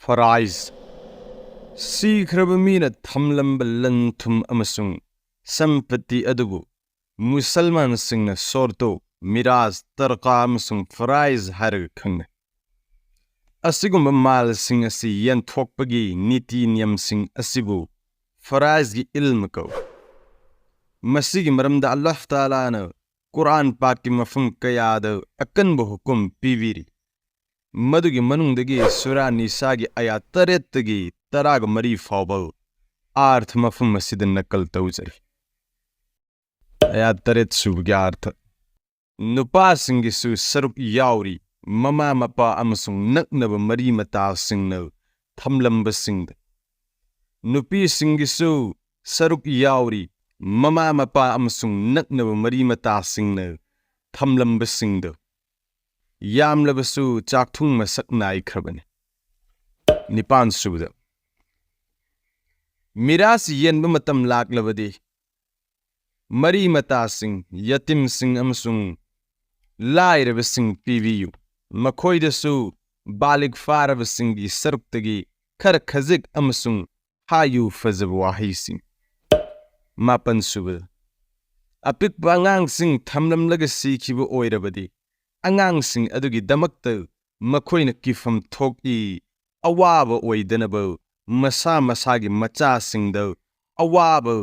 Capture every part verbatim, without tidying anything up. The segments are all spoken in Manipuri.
ꯐꯔꯥꯏꯖ꯫ ꯁꯤꯈ꯭ꯔꯕ ꯃꯤꯅ ꯊꯝꯂꯝꯕ ꯂꯟ-ꯊꯨꯝ ꯑꯃꯁꯨꯡ ꯁꯝꯄꯇꯤ ꯑꯗꯨꯕꯨ ꯃꯨꯁꯜꯃꯥꯟꯁꯤꯡꯅ ꯁꯣꯔꯇꯣ, ꯃꯤꯔꯥꯖ, ꯇꯔꯀꯥ ꯑꯃꯁꯨꯡ ꯐꯔꯥꯏꯖ ꯍꯥꯏꯔꯒ ꯈꯪꯅꯩ꯫ ꯑꯁꯤꯒꯨꯝꯕ ꯃꯥꯜꯁꯤꯡ ꯑꯁꯤ ꯌꯦꯟꯊꯣꯛꯄꯒꯤ ꯅꯤꯇꯤ ꯅꯤꯌꯝꯁꯤꯡ ꯑꯁꯤꯕꯨ ꯐꯔꯥꯏꯖꯒꯤ ꯏꯜꯃ ꯀꯧꯏ꯫ ꯃꯁꯤꯒꯤ ꯃꯔꯝꯗ ꯑꯜꯂꯥꯍ ꯇꯥꯂꯥꯅ ꯀꯨꯔꯥꯟ ꯄꯥꯛꯀꯤ ꯃꯐꯝ ꯀꯌꯥꯗ ꯑꯀꯟꯕ ꯍꯨꯀꯨꯝ ꯄꯤꯕꯤꯔꯤ꯫ ꯃꯗꯨꯒꯤ ꯃꯅꯨꯡꯗꯒꯤ ꯁꯨꯔꯥ ꯅꯤꯁꯥꯒꯤ ꯑꯌꯥ ꯇꯔꯦꯠꯇꯒꯤ ꯇꯔꯥꯒ ꯃꯔꯤ ꯐꯥꯎꯕ ꯑꯥꯔꯊ ꯃꯐꯝ ꯑꯁꯤꯗ ꯅꯀꯜ ꯇꯧꯖꯔꯤ꯫ ꯑꯌꯥ ꯇꯔꯦꯠ ꯁꯨꯕꯒꯤ ꯑꯥꯔꯊ꯫ ꯅꯨꯄꯥꯁꯤꯡꯒꯤꯁꯨ ꯁꯔꯨꯛ ꯌꯥꯎꯔꯤ, ꯃꯃꯥ ꯃꯄꯥ ꯑꯃꯁꯨꯡ ꯅꯛꯅꯕ ꯃꯔꯤ ꯃꯇꯥꯁꯤꯡꯅ ꯊꯝꯂꯝꯕꯁꯤꯡꯗ꯫ ꯅꯨꯄꯤꯁꯤꯡꯒꯤꯁꯨ ꯁꯔꯨꯛ ꯌꯥꯎꯔꯤ, ꯃꯃꯥ ꯃꯄꯥ ꯑꯃꯁꯨꯡ ꯅꯛꯅꯕ ꯃꯔꯤ ꯃꯇꯥꯁꯤꯡꯅ ꯊꯝꯂꯝꯕꯁꯤꯡꯗ꯫ ꯌꯥꯝꯂꯕꯁꯨ ꯆꯥꯛꯊꯨꯡ ꯃꯁꯛ ꯅꯥꯏꯈ꯭ꯔꯕꯅꯤ꯫ ꯅꯤꯄꯥꯟ ꯁꯨꯕꯗ, ꯃꯤꯔꯥꯁ ꯌꯦꯟꯕ ꯃꯇꯝ ꯂꯥꯛꯂꯕꯗꯤ, ꯃꯔꯤ ꯃꯇꯥꯁꯤꯡ, ꯌꯇꯤꯝꯁꯤꯡ ꯑꯃꯁꯨꯡ ꯂꯥꯏꯔꯕꯁꯤꯡ ꯄꯤꯕꯤꯌꯨ꯫ ꯃꯈꯣꯏꯗꯁꯨ ꯕꯥꯂꯤꯒ ꯐꯥꯔꯕꯁꯤꯡꯒꯤ ꯁꯔꯨꯛꯇꯒꯤ ꯈꯔ ꯈꯖꯤꯛ ꯑꯃꯁꯨꯡ ꯍꯥꯏꯌꯨ ꯐꯖꯕ ꯋꯥꯍꯩꯁꯤꯡ꯫ ꯃꯥꯄꯟ ꯁꯨꯕꯗ, ꯑꯄꯤꯛꯄ ꯑꯉꯥꯡꯁꯤꯡ ꯊꯝꯂꯝꯂꯒ ꯁꯤꯈꯤꯕ ꯑꯣꯏꯔꯕꯗꯤ, ꯑꯉꯥꯡꯁꯤꯡ ꯑꯗꯨꯒꯤꯗꯃꯛꯇ ꯃꯈꯣꯏꯅ ꯀꯤꯐꯝ ꯊꯣꯛꯏ, ꯑꯋꯥꯕ ꯑꯣꯏꯗꯅꯕ ꯃꯁꯥ ꯃꯁꯥꯒꯤ ꯃꯆꯥꯁꯤꯡꯗ ꯑꯋꯥꯕ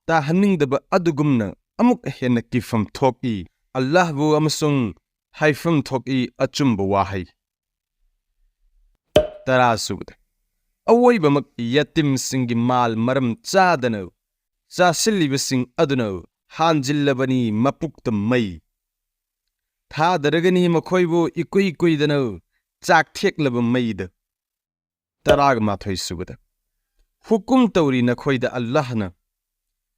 ꯇꯥꯍꯟꯅꯤꯡꯗꯕ ꯑꯗꯨꯒꯨꯝꯅ ꯑꯃꯨꯛ ꯍꯦꯟꯅ ꯀꯤꯐꯝ ꯊꯣꯛꯏ꯫ ꯑꯜꯂꯥꯍꯕꯨ ꯑꯃꯁꯨꯡ ꯍꯥꯏꯐꯝ ꯊꯣꯛꯏ ꯑꯆꯨꯝꯕ ꯋꯥꯍꯩ꯫ ꯇꯔꯥ ꯁꯨꯕꯗ, ꯑꯋꯣꯏꯕꯃꯛ ꯌꯇꯤꯝꯁꯤꯡꯒꯤ ꯃꯥꯜ ꯃꯔꯝ ꯆꯥꯗꯅ ꯆꯥꯁꯤꯜꯂꯤꯕꯁꯤꯡ ꯑꯗꯨꯅ ꯍꯥꯟꯖꯤꯜꯂꯕꯅꯤ ꯃꯄꯨꯛꯇ ꯃꯩ꯫ ꯊꯥꯗꯔꯒꯅꯤ ꯃꯈꯣꯏꯕꯨ ꯏꯀꯨꯏ ꯀꯨꯏꯗꯅ ꯆꯥꯛꯊꯦꯛꯂꯕ ꯃꯩꯗ꯫ ꯇꯔꯥꯒ ꯃꯥꯊꯣꯏ ꯁꯨꯕꯗ, ꯍꯨꯀꯨꯝ ꯇꯧꯔꯤ ꯅꯈꯣꯏꯗ ꯑꯜꯂꯥꯍꯅ,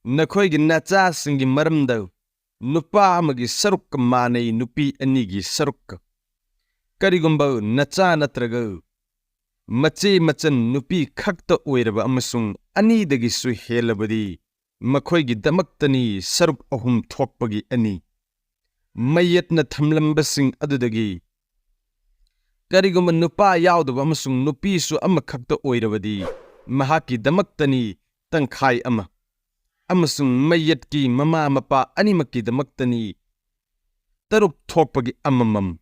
ꯅꯈꯣꯏꯒꯤ ꯅꯆꯥꯁꯤꯡꯒꯤ ꯃꯔꯝꯗ ꯅꯨꯄꯥ ꯑꯃꯒꯤ ꯁꯔꯨꯛꯀ ꯃꯥꯟꯅꯩ ꯅꯨꯄꯤ ꯑꯅꯤꯒꯤ ꯁꯔꯨꯛꯀ꯫ ꯀꯔꯤꯒꯨꯝꯕ ꯅꯆꯥ ꯅꯠꯇ꯭ꯔꯒ ꯃꯆꯦ ꯃꯆꯟ ꯅꯨꯄꯤ ꯈꯛꯇ ꯑꯣꯏꯔꯕ ꯑꯃꯁꯨꯡ ꯑꯅꯤꯗꯒꯤꯁꯨ ꯍꯦꯜꯂꯕꯗꯤ, ꯃꯈꯣꯏꯒꯤꯗꯃꯛꯇꯅꯤ ꯁꯔꯨꯛ ꯑꯍꯨꯝ ꯊꯣꯛꯄꯒꯤ ꯑꯅꯤ꯫ ꯃꯌꯦꯠꯅ ꯊꯝꯂꯝꯕꯁꯤꯡ ꯑꯗꯨꯗꯒꯤ ꯀꯔꯤꯒꯨꯝꯕ ꯅꯨꯄꯥ ꯌꯥꯎꯗꯕ ꯑꯃꯁꯨꯡ ꯅꯨꯄꯤꯁꯨ ꯑꯃꯈꯛꯇ ꯑꯣꯏꯔꯕꯗꯤ, ꯃꯍꯥꯛꯀꯤꯗꯃꯛꯇꯅꯤ ꯇꯪꯈꯥꯏ ꯑꯃ, ꯑꯃꯁꯨꯡ ꯃꯩꯌꯠꯀꯤ ꯃꯃꯥ ꯃꯄꯥ ꯑꯅꯤꯃꯛꯀꯤꯗꯃꯛꯇꯅꯤ ꯇꯔꯨꯛ ꯊꯣꯛꯄꯒꯤ ꯑꯃꯃꯝ꯫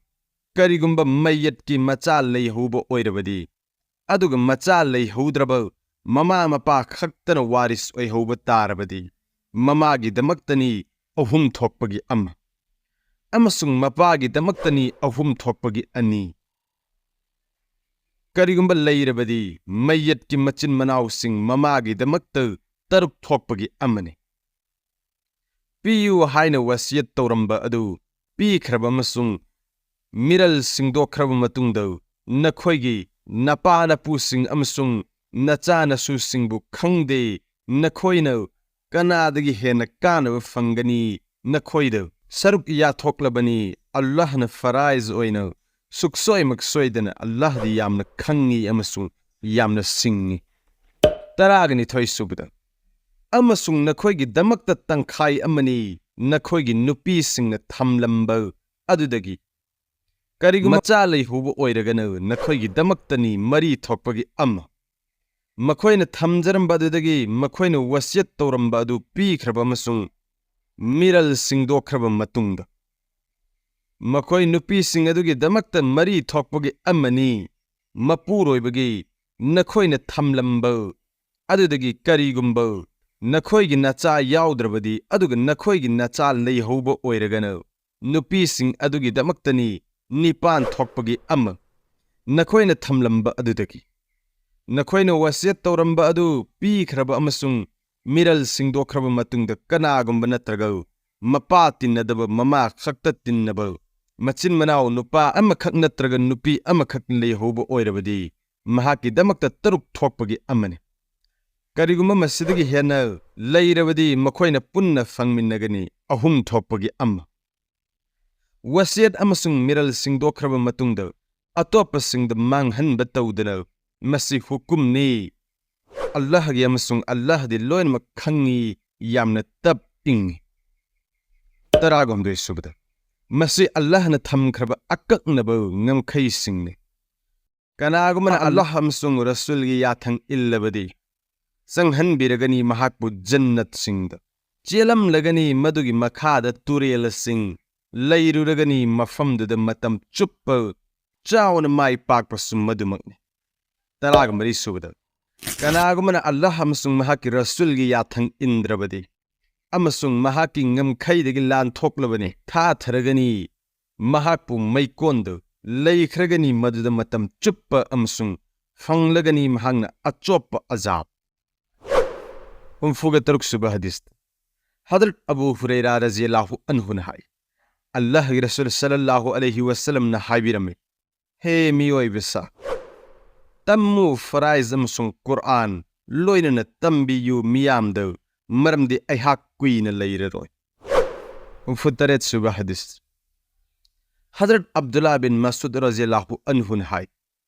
ꯀꯔꯤꯒꯨꯝꯕ ꯃꯩꯌꯠꯀꯤ ꯃꯆꯥ ꯂꯩꯍꯧꯕ ꯑꯣꯏꯔꯕꯗꯤ, ꯑꯗꯨꯒ ꯃꯆꯥ ꯂꯩꯍꯧꯗ꯭ꯔꯕ ꯃꯃꯥ ꯃꯄꯥ ꯈꯛꯇꯅ ꯋꯥꯔꯤꯁ ꯑꯣꯏꯍꯧꯕ ꯇꯥꯔꯕꯗꯤ, ꯃꯃꯥꯒꯤꯗꯃꯛꯇꯅꯤ ꯑꯍꯨꯝ ꯊꯣꯛꯄꯒꯤ ꯑꯃ, ꯑꯃꯁꯨꯡ ꯃꯄꯥꯒꯤꯗꯃꯛꯇꯅꯤ ꯑꯍꯨꯝ ꯊꯣꯛꯄꯒꯤ ꯑꯅꯤ꯫ ꯀꯔꯤꯒꯨꯝꯕ ꯂꯩꯔꯕꯗꯤ, ꯃꯩꯌꯠꯀꯤ ꯃꯆꯤꯟ ꯃꯅꯥꯎꯁꯤꯡ ꯃꯃꯥꯒꯤꯗꯃꯛꯇ ꯇꯔꯨꯛ ꯊꯣꯛꯄꯒꯤ ꯑꯃꯅꯤ꯫ ꯄꯤꯌꯨ ꯍꯥꯏꯅ ꯋꯁꯤꯌꯠ ꯇꯧꯔꯝꯕ ꯑꯗꯨ ꯄꯤꯈ꯭ꯔꯕ ꯑꯃꯁꯨꯡ ꯃꯤꯔꯜ ꯁꯤꯡꯗꯣꯛꯈ꯭ꯔꯕ ꯃꯇꯨꯡꯗ, ꯅꯈꯣꯏꯒꯤ ꯅꯄꯥ ꯅꯄꯨꯁꯤꯡ ꯑꯃꯁꯨꯡ ꯅꯆꯥ ꯅꯁꯨꯁꯤꯡꯕꯨ ꯈꯪꯗꯦ, ꯅꯈꯣꯏꯅ ꯀꯅꯥꯗꯒꯤ ꯍꯦꯟꯅ ꯀꯥꯟꯅꯕ ꯐꯪꯒꯅꯤ? ꯅꯈꯣꯏꯗ ꯁꯔꯨꯛ ꯌꯥꯊꯣꯛꯂꯕꯅꯤ꯫ ꯑꯜꯂꯥꯍꯅ ꯐꯔꯥꯏꯖ ꯑꯣꯏꯅ ꯁꯨꯛꯁꯣꯏꯃꯛ ꯁꯣꯏꯗꯅ ꯑꯜꯂꯥꯍꯗꯤ ꯌꯥꯝꯅ ꯈꯪꯉꯤ ꯑꯃꯁꯨꯡ ꯌꯥꯝꯅ ꯁꯤꯡꯉꯤ꯫ ꯇꯔꯥꯒ ꯅꯤꯊꯣꯏ ꯁꯨꯕꯗ, ꯑꯃꯁꯨꯡ ꯅꯈꯣꯏꯒꯤꯗꯃꯛꯇ ꯇꯪꯈꯥꯏ ꯑꯃꯅꯤ ꯅꯈꯣꯏꯒꯤ ꯅꯨꯄꯤꯁꯤꯡꯅ ꯊꯝꯂꯝꯕ ꯑꯗꯨꯗꯒꯤ꯫ ꯀꯔꯤꯒꯨꯝꯕ ꯃꯆꯥ ꯂꯩꯍꯧꯕ ꯑꯣꯏꯔꯒꯅ, ꯅꯈꯣꯏꯒꯤꯗꯃꯛꯇꯅꯤ ꯃꯔꯤ ꯊꯣꯛꯄꯒꯤ ꯑꯃ꯫ ꯃꯈꯣꯏꯅ ꯊꯝꯖꯔꯝꯕ ꯑꯗꯨꯗꯒꯤ ꯃꯈꯣꯏꯅ ꯋꯁꯤꯌꯠ ꯇꯧꯔꯝꯕ ꯑꯗꯨ ꯄꯤꯈ꯭ꯔꯕ ꯑꯃꯁꯨꯡ ꯃꯤꯔꯜ ꯁꯤꯡꯗꯣꯛꯈ꯭ꯔꯕ ꯃꯇꯨꯡꯗ, ꯃꯈꯣꯏ ꯅꯨꯄꯤꯁꯤꯡ ꯑꯗꯨꯒꯤꯗꯃꯛꯇ ꯃꯔꯤ ꯊꯣꯛꯄꯒꯤ ꯑꯃꯅꯤ꯫ ꯃꯄꯨꯔꯣꯏꯕꯒꯤ ꯅꯈꯣꯏꯅ ꯊꯝꯂꯝꯕ ꯑꯗꯨꯗꯒꯤ ꯀꯔꯤꯒꯨꯝꯕ ꯅꯈꯣꯏꯒꯤ ꯅꯆꯥ ꯌꯥꯎꯗ꯭ꯔꯕꯗꯤ, ꯑꯗꯨꯒ ꯅꯈꯣꯏꯒꯤ ꯅꯆꯥ ꯂꯩꯍꯧꯕ ꯑꯣꯏꯔꯒꯅ, ꯅꯨꯄꯤꯁꯤꯡ ꯑꯗꯨꯒꯤꯗꯃꯛꯇꯅꯤ ꯅꯤꯄꯥꯟ ꯊꯣꯛꯄꯒꯤ ꯑꯃ ꯅꯈꯣꯏꯅ ꯊꯝꯂꯝꯕ ꯑꯗꯨꯗꯒꯤ꯫ ꯅꯈꯣꯏꯅ ꯋꯁꯤꯌꯠ ꯇꯧꯔꯝꯕ ꯑꯗꯨ ꯄꯤꯈ꯭ꯔꯕ ꯑꯃꯁꯨꯡ ꯃꯤꯔꯜ ꯁꯤꯡꯗꯣꯛꯈ꯭ꯔꯕ ꯃꯇꯨꯡꯗ, ꯀꯅꯥꯒꯨꯝꯕ ꯅꯠꯇ꯭ꯔꯒ ꯃꯄꯥ ꯇꯤꯟꯅꯗꯕ ꯃꯃꯥ ꯈꯛꯇ ꯇꯤꯟꯅꯕ ꯃꯆꯤꯟ ꯃꯅꯥꯎ ꯅꯨꯄꯥ ꯑꯃꯈꯛ ꯅꯠꯇ꯭ꯔꯒ ꯅꯨꯄꯤ ꯑꯃꯈꯛ ꯂꯩꯍꯧꯕ ꯑꯣꯏꯔꯕꯗꯤ, ꯃꯍꯥꯛꯀꯤꯗꯃꯛꯇ ꯇꯔꯨꯛ ꯊꯣꯛꯄꯒꯤ ꯑꯃꯅꯤ꯫ ꯀꯔꯤꯒꯨꯝꯕ ꯃꯁꯤꯗꯒꯤ ꯍꯦꯟꯅ ꯂꯩꯔꯕꯗꯤ, ꯃꯈꯣꯏꯅ ꯄꯨꯟꯅ ꯐꯪꯃꯤꯟꯅꯒꯅꯤ, ꯑꯍꯨꯝ ꯊꯣꯛꯄꯒꯤ ꯑꯃ꯫ ꯋꯁꯤꯌꯠ ꯑꯃꯁꯨꯡ ꯃꯤꯔꯜ ꯁꯤꯡꯗꯣꯛꯈ꯭ꯔꯕ ꯃꯇꯨꯡꯗ ꯑꯇꯣꯞꯄꯁꯤꯡꯗ ꯃꯥꯡꯍꯟꯕ ꯇꯧꯗꯅ, ꯃꯁꯤ ꯍꯨꯀꯨꯝꯅꯤ꯫ ꯑꯜꯂꯥꯍꯒꯤ ꯑꯃꯁꯨꯡ ꯑꯜꯂꯥꯍꯗꯤ ꯂꯣꯏꯅꯃꯛ ꯈꯪꯉꯤ, ꯌꯥꯝꯅ ꯇꯞ ꯏꯪꯉꯤ꯫ ꯇꯔꯥꯒꯍꯨꯝꯗꯣꯏ ꯁꯨꯕꯗ, ꯃꯁꯤ ꯑꯜꯂꯥꯍꯅ ꯊꯝꯈ꯭ꯔꯕ ꯑꯀꯛꯅꯕ ꯉꯝꯈꯩꯁꯤꯡꯅꯤ꯫ ꯀꯅꯥꯒꯨꯝꯕꯅ ꯑꯜꯂꯥꯍ ꯑꯃꯁꯨꯡ ꯔꯁꯨꯜꯒꯤ ꯌꯥꯊꯪ ꯏꯜꯂꯕꯗꯤ, ꯆꯪꯍꯟꯕꯤꯔꯒꯅꯤ ꯃꯍꯥꯛꯄꯨ ꯖꯟꯅꯠꯁꯤꯡꯗ꯫ ꯆꯦꯜꯂꯝꯂꯒꯅꯤ ꯃꯗꯨꯒꯤ ꯃꯈꯥꯗ ꯇꯨꯔꯦꯜꯁꯤꯡ, ꯂꯩꯔꯨꯔꯒꯅꯤ ꯃꯐꯝꯗꯨꯗ ꯃꯇꯝ ꯆꯨꯞꯄ꯫ ꯆꯥꯎꯅ ꯃꯥꯏ ꯄꯥꯛꯄꯁꯨ ꯃꯗꯨꯃꯛꯅꯤ꯫ ꯇꯔꯥꯒ ꯃꯔꯤ ꯁꯨꯕꯗ, ꯀꯅꯥꯒꯨꯝꯕꯅ ꯑꯜꯂꯥꯍ ꯑꯃꯁꯨꯡ ꯃꯍꯥꯛꯀꯤ ꯔꯁꯨꯜꯒꯤ ꯌꯥꯊꯪ ꯏꯟꯗ꯭ꯔꯕꯗꯤ ꯑꯃꯁꯨꯡ ꯃꯍꯥꯛꯀꯤ ꯉꯝꯈꯩꯗꯒꯤ ꯂꯥꯟꯊꯣꯛꯂꯕꯅꯤ ꯊꯥꯊꯔꯒꯅꯤ, ꯃꯍꯥꯛꯄꯨ ꯃꯩꯀꯣꯟꯗ ꯂꯩꯈ꯭ꯔꯒꯅꯤ ꯃꯗꯨꯗ ꯃꯇꯝ ꯆꯨꯞꯄ ꯑꯃꯁꯨꯡ ꯐꯪꯂꯒꯅꯤ ꯃꯍꯥꯛꯅ ꯑꯆꯣꯞꯄ ꯑꯖꯥꯕ꯫ ꯍꯨꯝꯐꯨꯒ ꯇꯔꯨꯛ ꯁꯨꯕ ꯍꯗꯤꯁ꯫ ꯍꯗꯔꯠ ꯑꯕꯨ ꯍꯨꯔꯩꯔꯥ ꯔꯖꯤꯌꯜꯂꯥꯍꯨ ꯑꯟꯍꯨꯅ ꯍꯥꯏ, ꯑꯜꯂꯥꯍꯒꯤ ꯔꯁꯨꯜ ꯁꯜꯂꯜꯂꯥꯍꯨ ꯑꯂꯩꯍꯤ ꯋꯁꯜꯂꯝꯅ ꯍꯥꯏꯕꯤꯔꯝꯃꯤ, ꯍꯦ ꯃꯤꯑꯣꯏꯕ ꯁꯥ, ꯇꯝꯃꯨ ꯐꯔꯥꯏꯖ ꯑꯃꯁꯨꯡ ꯀꯨꯔꯑꯥꯟ ꯂꯣꯏꯅꯅ ꯇꯝꯕꯤꯌꯨ ꯃꯤꯌꯥꯝꯗ, ꯃꯔꯝꯗꯤ ꯑꯩꯍꯥꯛ ꯀꯨꯏꯅ ꯂꯩꯔꯔꯣꯏ꯫ ꯍꯨꯝꯐꯨ ꯇꯔꯦꯠ ꯁꯨꯕ ꯍꯗꯤꯁ꯫ ꯍꯗꯔꯠ ꯑꯕꯗꯨꯜꯂꯥ ꯕꯤꯟ ꯃꯁꯨꯗ ꯔꯖꯤꯌꯜꯂꯥꯍꯨ ꯑꯟꯍꯨꯅ ꯍꯥꯏ,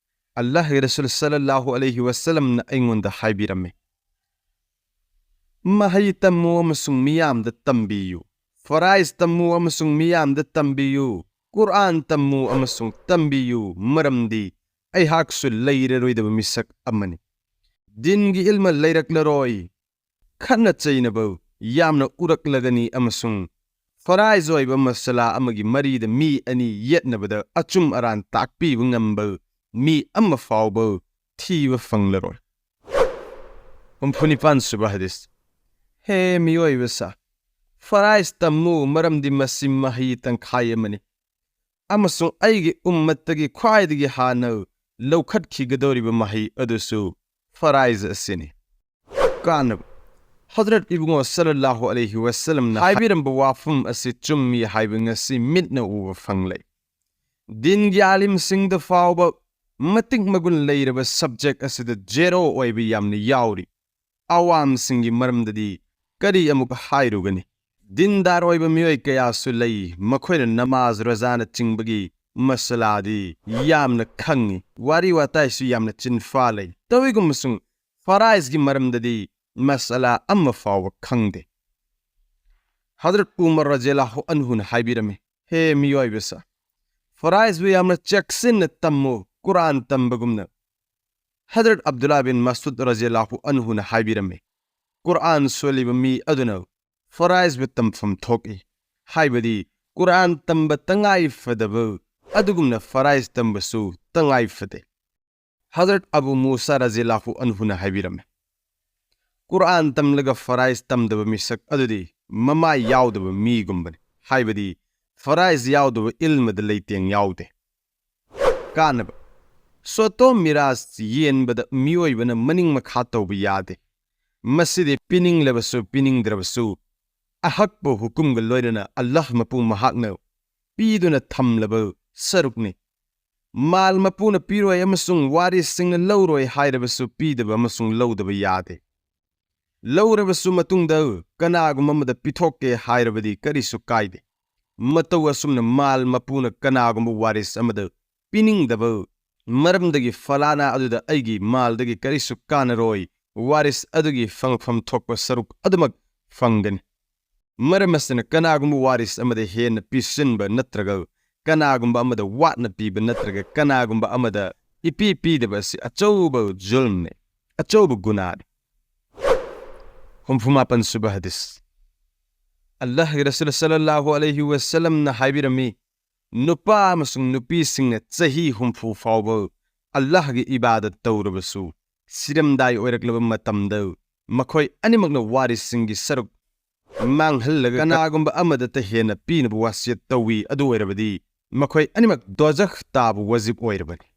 ꯑꯜꯂꯥꯍꯒꯤ ꯔꯁꯨꯜ ꯁꯜꯂꯜꯂꯥꯍꯨ ꯑꯂꯩꯍꯤ ꯋꯁꯜꯂꯝꯅ ꯑꯩꯉꯣꯟꯗ ꯍꯥꯏꯕꯤꯔꯝꯃꯤ, ꯃꯍꯩ ꯇꯝꯃꯨ ꯑꯃꯁꯨꯡ ꯃꯤꯌꯥꯝꯗ ꯇꯝꯕꯤꯌꯨ꯫ ꯐꯔꯥꯏꯖ ꯇꯝꯃꯨ ꯑꯃꯁꯨꯡ ꯃꯤꯌꯥꯝꯗ ꯇꯝꯕꯤꯌꯨ꯫ ꯀꯨꯔꯑꯥꯟ ꯇꯝꯃꯨ ꯑꯃꯁꯨꯡ ꯇꯝꯕꯤꯌꯨ, ꯃꯔꯝꯗꯤ ꯑꯩꯍꯥꯛꯁꯨ ꯂꯩꯔꯔꯣꯏꯗꯕ ꯃꯤꯁꯛ ꯑꯃꯅꯤ꯫ ꯗꯤꯟꯒꯤ ꯏꯜꯃ ꯂꯩꯔꯛꯂꯔꯣꯏ꯫ ꯈꯠꯅ ꯆꯩꯅꯕ ꯌꯥꯝꯅ ꯎꯔꯛꯂꯒꯅꯤ ꯑꯃꯁꯨꯡ ꯐꯔꯥꯏꯖ ꯑꯣꯏꯕ ꯃꯁꯂꯥ ꯑꯃꯒꯤ ꯃꯔꯤꯗ ꯃꯤ ꯑꯅꯤ ꯌꯦꯠꯅꯕꯗ ꯑꯆꯨꯝ ꯑꯔꯥꯟ ꯇꯥꯛꯄꯤꯕ ꯉꯝꯕ ꯃꯤ ꯑꯃ ꯐꯥꯎꯕ ꯊꯤꯕ ꯐꯪꯂꯔꯣꯏ꯫ ꯍꯨꯝꯐꯨꯅꯤꯄꯥꯟ ꯁꯨꯕ ꯍꯗꯤꯁ꯫ ꯍꯦ ꯃꯤꯑꯣꯏꯕ ꯁꯥ, ꯐꯔꯥꯏꯖ ꯇꯝꯃꯨ, ꯃꯔꯝꯗꯤ ꯃꯁꯤ ꯃꯍꯩ ꯇꯪꯈꯥꯏ ꯑꯃꯅꯤ, ꯑꯃꯁꯨꯡ ꯑꯩꯒꯤ ꯎꯝꯃꯠꯇꯒꯤ ꯈ꯭ꯋꯥꯏꯗꯒꯤ ꯍꯥꯟꯅ ꯂꯧꯈꯠꯈꯤꯒꯗꯧꯔꯤꯕ ꯃꯍꯩ ꯑꯗꯨꯁꯨ ꯐꯔꯥꯏꯖ ꯑꯁꯤꯅꯤ꯫ ꯀꯥꯟꯅꯕ꯫ ꯍꯗꯔꯠ ꯏꯕꯨꯡꯉꯣ ꯁꯜꯂꯜꯂꯥꯍꯨ ꯑꯂꯩꯍꯤ ꯋꯁꯜꯂꯝꯅ ꯍꯥꯏꯕꯤꯔꯝꯕ ꯋꯥꯐꯝ ꯑꯁꯤ ꯆꯨꯝꯃꯤ ꯍꯥꯏꯕ ꯉꯁꯤ ꯃꯤꯠꯅ ꯎꯕ ꯐꯪꯂꯦ꯫ ꯗꯤꯟꯒꯤ ꯑꯥꯂꯤꯝꯁꯤꯡꯗ ꯐꯥꯎꯕ ꯃꯇꯤꯛ ꯃꯒꯨꯟ ꯂꯩꯔꯕ ꯁꯕꯖꯦꯛ ꯑꯁꯤꯗ ꯖꯦꯔꯣ ꯑꯣꯏꯕ ꯌꯥꯝꯅ ꯌꯥꯎꯔꯤ꯫ ꯑꯋꯥꯝꯁꯤꯡꯒꯤ ꯃꯔꯝꯗꯗꯤ ꯀꯔꯤ ꯑꯃꯨꯛ ꯍꯥꯏꯔꯨꯒꯅꯤ? ꯗꯤꯟꯗꯥꯔ ꯑꯣꯏꯕ ꯃꯤꯑꯣꯏ ꯀꯌꯥꯁꯨ ꯂꯩ, ꯃꯈꯣꯏꯅ ꯅꯃꯥꯖ, ꯔꯣꯖꯥꯅꯆꯤꯡꯕꯒꯤ ꯃꯁꯂꯥꯗꯤ ꯌꯥꯝꯅ ꯈꯪꯉꯤ, ꯋꯥꯔꯤ ꯋꯥꯇꯥꯏꯁꯨ ꯌꯥꯝꯅ ꯆꯤꯟꯐꯥ ꯂꯩ꯫ ꯇꯧꯏꯒꯨꯝꯕꯁꯨꯡ ꯐꯔꯥꯏꯖꯒꯤ ꯃꯔꯝꯗꯗꯤ ꯃꯁꯂꯥ ꯑꯃ ꯐꯥꯎꯕ ꯈꯪꯗꯦ꯫ ꯍꯗꯔꯠ ꯎꯃꯔ ꯔꯖꯤꯌꯜꯂꯥꯍꯨ ꯑꯟꯍꯨꯅ ꯍꯥꯏꯕꯤꯔꯝꯃꯤ, ꯍꯦ ꯃꯤꯑꯣꯏꯕꯁꯥ, ꯐꯔꯥꯏꯖꯕꯨ ꯌꯥꯝꯅ ꯆꯦꯛꯁꯤꯟꯅ ꯇꯝꯃꯨ, ꯀꯨꯔꯥꯟ ꯇꯝꯕꯒꯨꯝꯅ꯫ ꯍꯖꯔꯠ ꯑꯕꯗꯨꯜꯂꯥ ꯕꯤꯟ ꯃꯁꯨꯗ ꯔꯖꯤꯌꯜꯂꯥꯍꯨ ꯑꯟꯍꯨꯅ ꯍꯥꯏꯕꯤꯔꯝꯃꯤ, ꯀꯨꯔꯥꯟ ꯁꯣꯜꯂꯤꯕ ꯃꯤ ꯑꯗꯨꯅ ꯐꯔꯥꯏꯖꯕꯨ ꯇꯝꯐꯝ ꯊꯣꯛꯏ, ꯍꯥꯏꯕꯗꯤ ꯀꯨꯔꯥꯟ ꯇꯝꯕ ꯇꯉꯥꯏ ꯐꯗꯕ ꯑꯗꯨꯒꯨꯝꯅ ꯐꯔꯥꯏꯖ ꯇꯝꯕꯁꯨ ꯇꯉꯥꯏ ꯐꯗꯦ꯫ ꯍꯖꯔꯠ ꯑꯕꯨ ꯃꯨꯁꯥ ꯔꯖꯤꯌꯜꯂꯥꯍꯨ ꯑꯟꯍꯨꯅ ꯍꯥꯏꯕꯤꯔꯝꯃꯤ, ꯀꯨꯔꯥꯟ ꯇꯝꯂꯒ ꯐꯔꯥꯏꯖ ꯇꯝꯗꯕ ꯃꯤꯁꯛ ꯑꯗꯨꯗꯤ ꯃꯃꯥꯏ ꯌꯥꯎꯗꯕ ꯃꯤꯒꯨꯝꯕꯅꯤ, ꯍꯥꯏꯕꯗꯤ ꯐꯔꯥꯏꯖ ꯌꯥꯎꯗꯕ ꯏꯜꯃꯗ ꯂꯩꯇꯦꯡ ꯌꯥꯎꯗꯦ꯫ ꯀꯥꯟꯅꯕ: ꯁꯣꯇꯣ ꯃꯤꯔꯥꯖ ꯌꯦꯟꯕꯗ ꯃꯤꯑꯣꯏꯕꯅ ꯃꯅꯤꯡ ꯃꯈꯥ ꯇꯧꯕ ꯌꯥꯗꯦ꯫ ꯃꯁꯤꯗꯤ ꯄꯤꯅꯤꯡꯂꯕꯁꯨ ꯄꯤꯅꯤꯡꯗ꯭ꯔꯕꯁꯨ ꯑꯍꯛꯄ ꯍꯨꯀꯨꯝꯒ ꯂꯣꯏꯅꯅ ꯑꯜꯂꯥꯍ ꯃꯄꯨ ꯃꯍꯥꯛꯅ ꯄꯤꯗꯨꯅ ꯊꯝꯂꯕ ꯁꯔꯨꯛꯅꯤ꯫ ꯃꯥꯜ ꯃꯄꯨꯅ ꯄꯤꯔꯣꯏ ꯑꯃꯁꯨꯡ ꯋꯥꯔꯤꯁꯁꯤꯡꯅ ꯂꯧꯔꯣꯏ ꯍꯥꯏꯔꯕꯁꯨ ꯄꯤꯗꯕ ꯑꯃꯁꯨꯡ ꯂꯧꯗꯕ ꯌꯥꯗꯦ꯫ ꯂꯧꯔꯕꯁꯨ ꯃꯇꯨꯡꯗ ꯀꯅꯥꯒꯨꯝꯕ ꯑꯃꯗ ꯄꯤꯊꯣꯛꯀꯦ ꯍꯥꯏꯔꯕꯗꯤ ꯀꯔꯤꯁꯨ ꯀꯥꯏꯗꯦ꯫ ꯃꯇꯧ ꯑꯁꯨꯝꯅ ꯃꯥꯜ ꯃꯄꯨꯅ ꯀꯅꯥꯒꯨꯝꯕ ꯋꯥꯔꯤꯁ ꯑꯃꯗ ꯄꯤꯅꯤꯡꯗꯕ ꯃꯔꯝꯗꯒꯤ ꯐꯂꯥꯅꯥ ꯑꯗꯨꯗ ꯑꯩꯒꯤ ꯃꯥꯜꯗꯒꯤ ꯀꯔꯤꯁꯨ ꯀꯥꯟꯅꯔꯣꯏ, ꯋꯥꯔꯤꯁ ꯑꯗꯨꯒꯤ ꯐꯪꯐꯝ ꯊꯣꯛꯄ ꯁꯔꯨꯛ ꯑꯗꯨꯃꯛ ꯐꯪꯒꯅꯤ꯫ ꯃꯔꯝ ꯑꯁꯤꯅ ꯀꯅꯥꯒꯨꯝꯕ ꯋꯥꯔꯤꯁ ꯑꯃꯗ ꯍꯦꯟꯅ ꯄꯤꯁꯤꯟꯕ ꯅꯠꯇ꯭ꯔꯒ ꯀꯅꯥꯒꯨꯝꯕ ꯑꯃꯗ ꯋꯥꯠꯅ ꯄꯤꯕ ꯅꯠꯇ꯭ꯔꯒ ꯀꯅꯥꯒꯨꯝꯕ ꯑꯃꯗ ꯏꯄꯤ ꯄꯤꯗꯕ ꯑꯁꯤ ꯑꯆꯧꯕ ꯖꯨꯜꯝꯅꯤ, ꯑꯆꯧꯕ ꯒꯨꯅꯥꯅꯤ꯫ ꯍꯨꯝꯐꯨ ꯃꯥꯄꯟ ꯁꯨꯕ ꯍꯗꯤꯁ꯫ ꯑꯜꯂꯥꯍꯒꯤ ꯔꯁꯨꯜ ꯁꯜꯂꯜꯂꯥꯍꯨ ꯑꯂꯩꯍꯤ ꯋꯁꯜꯂꯝꯅ ꯍꯥꯏꯕꯤꯔꯝꯃꯤ, ꯅꯨꯄꯥ ꯑꯃꯁꯨꯡ ꯅꯨꯄꯤꯁꯤꯡꯅ ꯆꯍꯤ ꯍꯨꯝꯐꯨ ꯐꯥꯎꯕ ꯑꯜꯂꯥꯍꯒꯤ ꯏꯕꯥꯗꯠ ꯇꯧꯔꯕꯁꯨ, ꯁꯤꯔꯝꯗꯥꯏ ꯑꯣꯏꯔꯛꯂꯕ ꯃꯇꯝꯗ ꯃꯈꯣꯏ ꯑꯅꯤꯃꯛꯅ ꯋꯥꯔꯤꯁꯁꯤꯡꯒꯤ ꯁꯔꯨꯛ ꯃꯥꯡꯍꯜꯂꯒ ꯀꯅꯥꯒꯨꯝꯕ ꯑꯃꯗꯇ ꯍꯦꯟꯅ ꯄꯤꯅꯕ ꯋꯥꯁꯤꯌꯠ ꯇꯧꯏ, ꯑꯗꯨ ꯑꯣꯏꯔꯕꯗꯤ ꯃꯈꯣꯏ ꯑꯅꯤꯃꯛ ꯗꯣꯖꯈ ꯇꯥꯕ ꯋꯥꯖꯤꯕ ꯑꯣꯏꯔꯕꯅꯤ꯫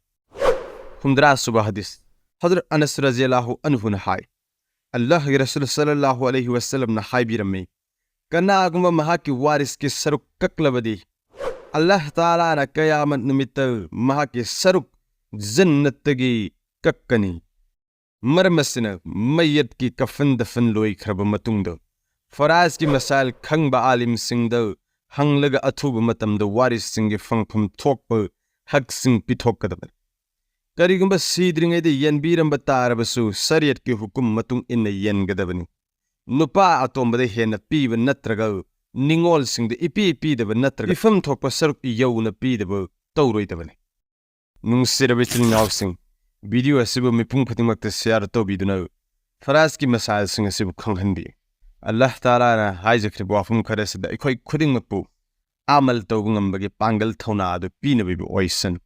ꯍꯨꯝꯗ꯭ꯔꯥ ꯁꯨꯕ ꯍꯗꯤꯁ꯫ ꯍꯖꯔꯠ ꯑꯅꯁ ꯔꯖꯤꯌꯜꯂꯥꯍꯨ ꯑꯟꯍꯨꯅ ꯍꯥꯏ, ꯑꯜꯂꯥꯍꯒꯤ ꯔꯁꯨꯜ ꯁꯜꯂꯜꯂꯥꯍꯨ ꯑꯂꯩꯍꯤ ꯋꯁꯜꯂꯝꯅ ꯍꯥꯏꯕꯤꯔꯝꯃꯤ, ꯀꯅꯥꯒꯨꯝꯕ ꯃꯍꯥꯛꯀꯤ ꯋꯥꯔꯤꯁꯀꯤ ꯁꯔꯨꯛ ꯀꯛꯂꯕꯗꯤ, ꯑꯜꯂꯥꯍ ꯇꯥꯂꯥꯅ ꯀꯌꯥꯃꯠ ꯅꯨꯃꯤꯠꯇ ꯃꯍꯥꯛꯀꯤ ꯁꯔꯨꯛ ꯖꯟꯅꯠꯇꯒꯤ ꯀꯛꯀꯅꯤ꯫ ꯃꯔꯝ ꯑꯁꯤꯅ ꯃꯌꯠꯀꯤ ꯀꯐꯟ ꯗꯐꯟ ꯂꯣꯏꯈ꯭ꯔꯕ ꯃꯇꯨꯡꯗ, ꯐꯔꯥꯏꯖꯀꯤ ꯃꯁꯥꯏꯜ ꯈꯪꯕ ꯑꯥꯂꯤꯝꯁꯤꯡꯗ ꯍꯪꯂꯒ ꯑꯊꯨꯕ ꯃꯇꯝꯗ ꯋꯥꯔꯤꯁꯁꯤꯡꯒꯤ ꯐꯪꯐꯝ ꯊꯣꯛꯄ ꯍꯛꯁꯤꯡ ꯄꯤꯊꯣꯛꯀꯗꯕꯅꯤ꯫ ꯀꯔꯤꯒꯨꯝꯕ ꯁꯤꯗ꯭ꯔꯤꯉꯩꯗ ꯌꯦꯟꯕꯤꯔꯝꯕ ꯇꯥꯔꯕꯁꯨ ꯁꯔꯤꯌꯠꯀꯤ ꯍꯨꯀꯨꯝ ꯃꯇꯨꯡ ꯏꯟꯅ ꯌꯦꯟꯒꯗꯕꯅꯤ꯫ ꯅꯨꯄꯥ ꯑꯇꯣꯝꯕꯗ ꯍꯦꯟꯅ ꯄꯤꯕ ꯅꯠꯇ꯭ꯔꯒ ꯅꯤꯡꯉꯣꯜꯁꯤꯡꯗ ꯏꯄꯤ ꯄꯤꯗꯕ ꯅꯠꯇ꯭ꯔꯒ ꯏꯐꯝ ꯊꯣꯛꯄ ꯁꯔꯨꯛ ꯌꯧꯅ ꯄꯤꯗꯕ ꯇꯧꯔꯣꯏꯗꯕꯅꯤ꯫ ꯅꯨꯡꯁꯤꯔꯕ ꯏꯆꯤꯜ ꯏꯅꯥꯎꯁꯤꯡ, ꯚꯤꯗꯤꯑꯣ ꯑꯁꯤꯕꯨ ꯃꯤꯄꯨꯝ ꯈꯨꯗꯤꯡꯃꯛꯇ ꯁꯤꯌꯥꯔ ꯇꯧꯕꯤꯗꯨꯅ ꯐꯔꯥꯖꯀꯤ ꯃꯁꯥꯏꯜꯁꯤꯡ ꯑꯁꯤꯕꯨ ꯈꯪꯍꯟꯕꯤꯌꯨ꯫ ꯑꯜꯂꯥꯍ ꯇꯥꯂꯥꯅ ꯍꯥꯏꯖꯈ꯭ꯔꯤꯕ ꯋꯥꯐꯝ ꯈꯔ ꯑꯁꯤꯗ ꯑꯩꯈꯣꯏ ꯈꯨꯗꯤꯡꯃꯛꯄꯨ ꯑꯃꯜ ꯇꯧꯕ ꯉꯝꯕꯒꯤ ꯄꯥꯡꯒꯜ ꯊꯧꯅꯥ ꯑꯗꯨ ꯄꯤꯅꯕꯤꯕ ꯑꯣꯏꯁꯅꯨ꯫